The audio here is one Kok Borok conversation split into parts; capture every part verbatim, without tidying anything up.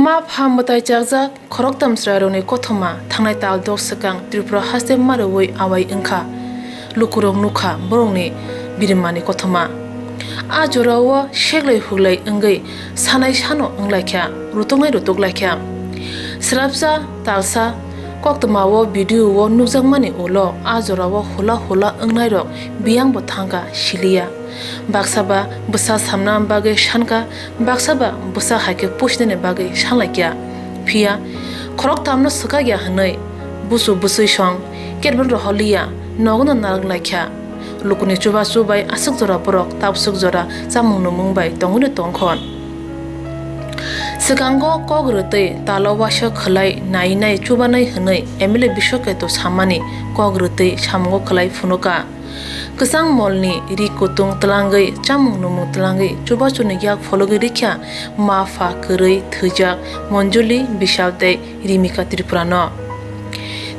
Ma pha mwtai chakjak khoroktham chwrairokni kothoma thangnai tal dok swkang Tripura haste ma rwui awai wngkha. Lukurok nukha borokni birimani kothoma. A jorao seklai huklai wngwi sanai sano wnglaikha, rutoknai rutuklaikha. Swrapsa talsa koktwmao video-o nukjakmani ulo a jorao hula hula wngnairok biyangbo thangkha siliya. Baksa ba bwsa samna bagwi sankha, baksa ba bwsa hai khe pusinani bagwi sanlaikha. Phiya khoroktham no swkakya hwnwi busu bwswi song kerben rohorliya, nogo no narwk laikha. Lukuni chubachu bai aswk jora borok tabswk jora chamung numung bai tongwino tongkhon. Swkango kok rwtwi talo waisa khwlai nai nai chubanai hwnwi M L A Biswaketu samani kok rwtwi samungo khwlai phunukha. Kwchang molni ri kutung twlangwi, chamung numung twlangwi, chubachuni yak phologwi rikha ma pha kwrwi thwijak Monjuli Bishal tei Rimika Tripura no.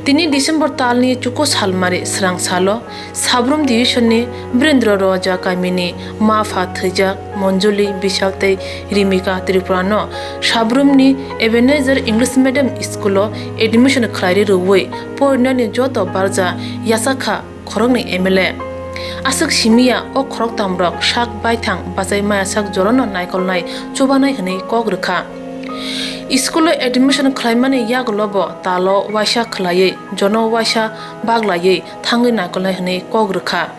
Tini December talni chuku salmari swrang salo Sabrum Division ni Birendra Roja kamini ma pha thwijak Monjuli Bishal tei Rimika Tripura no Sabrum ni Ebenezer English Medium School o admission khlairi rwui porinani joto barja yachakha khoroknwi M L A. Aswk simiya o khoroktham rok sak baithang bachai maya sak jorano naikolnai chubanai hwnwi kok rwkha. School o admission khlaimani yagulo bo talo waisa khwlaiwi, jono waisa baglaiwi thangwi naikolnai hwnwi kok rwkha.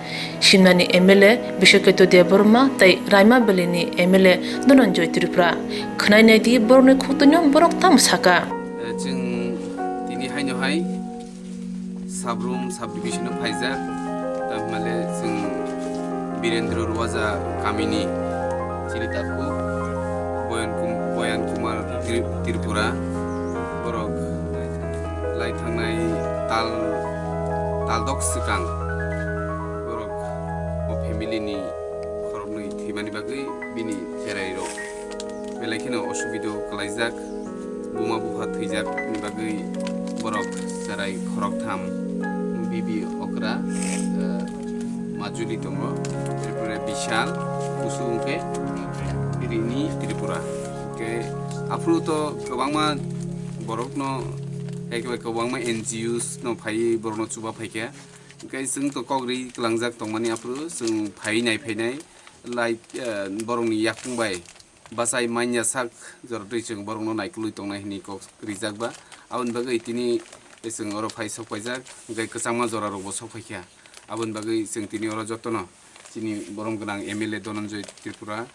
Simnani M L A Biswaketu Debbarma tei Raima Valley ni M L A Dhananjoy Tripura. Khwnai naidi borokni khuktuino borok tamo saka. Chwng tini haino hai Sabrum subdivision o phaijak, tamhimale chwng Birendra Roja kamini chini takhu Boyan Kum-, Boyan Kumar Tri-, Tripura, borok lai thangnai tal, tal dok swkang borok o family ni khoroknwi thwimani bagwi bini cherai rok belai kheno osubida kwlaijak. Buma bupha thwijak ni bagwi borok cherai khoroktham, Bibi Okra, eh, Majuli tongo, Tripura Bishal, kusu hwnkhe Rini Tripura. Hwnkhe aphuru to kwbangma borokno, ekebai kwbangma N G Os no phaiwi borokno chuba phaikha. Hwnkhe chwng to kok ri kwlangjak tongmani aphuru chwng phaiwi nai phainai, like, eh, borokni yakung bai bachai manya sak jora twi chwng borokno naikolwi tongnai hwnwi kok rijak ba. Aboni bagwi tini chwng oro phai sok paijak, hwnkhe kwchangma jora rokbo sok phaikha. Aboni bagwi chwng tini oro jotono chini borom gwnang M L A Dhananjoy Tripura,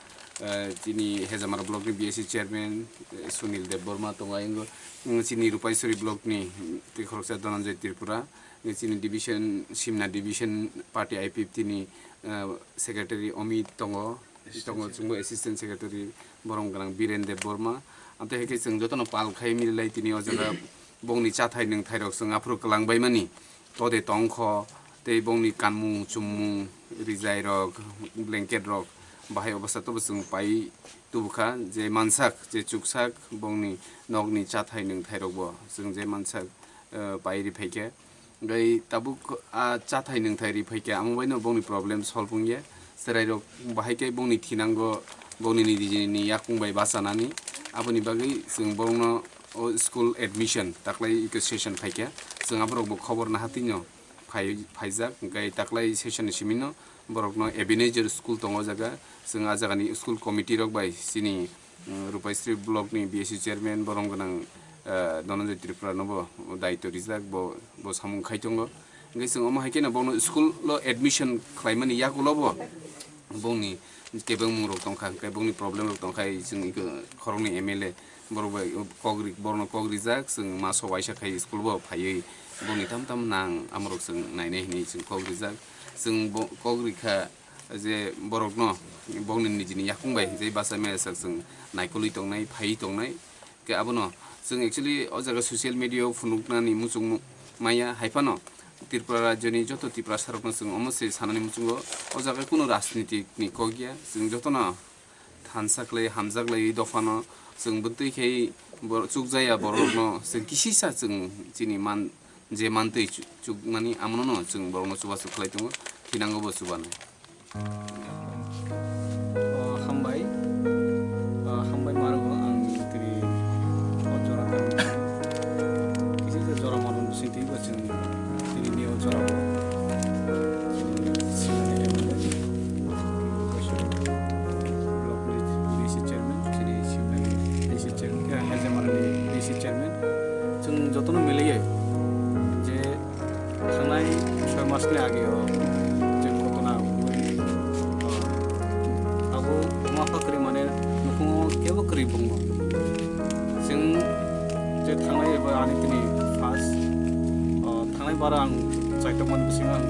eh, chini Hejamara block ni B S C chairman, eh, Sunil Debbarma tongo ayang, mm, chini Rupaiswari block ni, mm, tei khoroksa Dhananjoy Tripura, eh, chini division, Simna division party I P F T ni, eh, secretary Omit tongo, tongo chwngbo assistant secretary borom gwnang Biren Debbarma. Amtwi hai khe chwng jotono pal khai mililai tini o jaga bongni chathai nwngthai rok chwng aphuru kwlang bai mani. Tode tongkho tei bongni kanmung chummung, rijai rok, blanket rok bahai obostha tobo chwng pai tubukha, je mansak, je chuksak bongni nokni chathai nwngthai rokbo chwng je mansak, eh, pai ri phaikhe. Hwnkhe tabuk a chathai nwngthai ri phaikhe, amo baino bongni problem solve wngya. Cherai rok bahai khe bongni thinango, bongni nini yakung bai bachanani. Aboni bagwi chwng borokno o school admission taklai eko session phaikha, chwng aborokbo khobor naha twino phai-, phaijak, hwnkhe taklai session ni simino borokno Ebenezer school tongo o jaga, chwng a jagani school committee rok bai chini, mm, Rupaisri block ni B S C chairman borom gwnang, eh, Dhananjoy Tripura nobo daitw rijak, bo, bo samung khai tongo. Hwnkhe chwng omo hai kheno bono school o admission khlaimani yagulo bo bongni kebengmung rok tongkha, hwnkhe bongni problem rok tongkha, chwng eko khoroknwi M L A borok bai kok ri-, borokno kok rijak, chwng maso waisa khai school bo phaiwi bongni tam tam nang amorok chwng nainai hinwi chwng kok rijak. Chwng bo kok rikha je borokno bongni nijini yakung bai je bachai maya sak chwng naikolwi tongnai, phaiwi tongnai. Khe abono chwng actually o jaga social media o phunuknani muchung mu-, maya, hai phano Tripura rajyoni joto Tiprasa rokno chwng omo se sanani muchungo, o jaga kunu rajnitik ni kok ya, chwng jotono thansa khlai, hamjak lai dophano chwng bwtwi khai bor-, chukjaya borokno chwng kisisa chwng chini man, je mantwi chu-, chukmani amono no chwng borokno chubachu khlai tongo, thinango bo chubanai. O, hambai. O, hambai maro ang tini Tono miliye je thangnai soi masni ageo je ghotona wngwi, ah, abo buma pha kwrwi mane nukhungo kebo kwrwi bongno. Chwng je thangnai eba ani tini first, ah, thangnai bara ang chaitokmani bisingo ang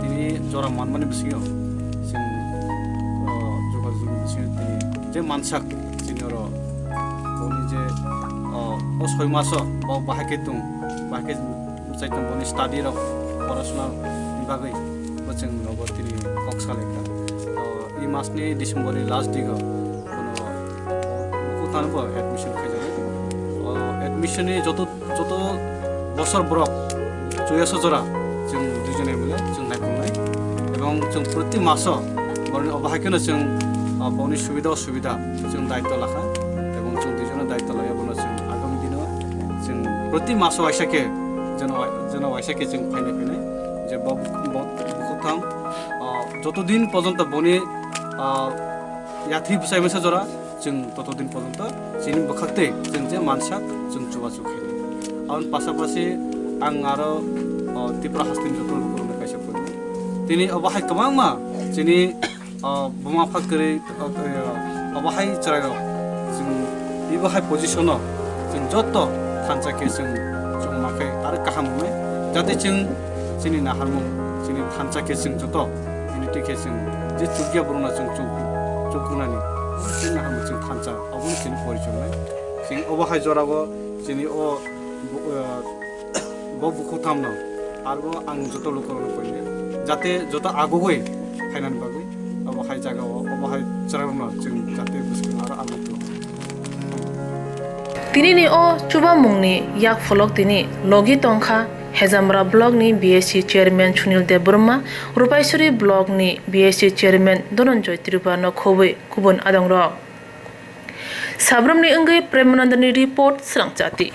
tini jora manmani bisingo chwng, ah, jogajogni bisingo tini je mansak chini oro boni je, o, o soi maso bo bahai khe tong, bahai khe bwchai tong boni study rok, porasona ni bagwi bo chwng nogo tini kok salai kha. O, i mas ni December ni last week o bono bukhuk thanbo admission khaijago. O, admission ni joto, joto bosor borok chuya sojora chwng duijon M L A chwng naikolnai. Ebong chwng proti maso boroni obo hai kheno chwng, ah, boni subida osubida chwng daitwa lakha. Ebong chwng duijono daitwa laiya bono chwng agami dino chwng proti maso waisa khe jeno, jeno waisa khe chwng phainai phainai je bo, bo, bukhuk tham, ah, joto din porjonto boni, ah, yathwi bwchai masa jora chwng toto din porjonto chini bwkhak tei chwng je mansak chwng chubachu khe. Aboni pasapasi ang aro, o, Tripura hasteni joto lukurokno kaisa phunuknai. Tini obo hai kwbangma chini, o, buma pha kwrwi, o, o, obo hai chwrairok chwng ebo hai position o chwng joto thansa khe chwng chwngma khe aro kaham wngnai, jate chwng chini naharmung chini thansa khe chwng joto unity khe chwng je chukya borokno chwng chuk, chuknani chini naharmung chwng thansa. Obo chini porichoknai. Chini obo hai jorao chini o bu-, o, bo bukhuk thamno arbo ang joto lukurokno koinai, jate joto agugwi phainani bagwi obo hai jagao, obo hai chwrairokno chwng jate bwskango aro aguk tong. Tinini o chubamungni yak pholok tini logi tongkha Hejamra block ni B S C chairman Sunil Debbarma, Rupaisuri block ni B S C chairman Dhananjoy Tripura no khobwi kubun adongrok. Sabramni wngwi Premanandani report, Srangchati.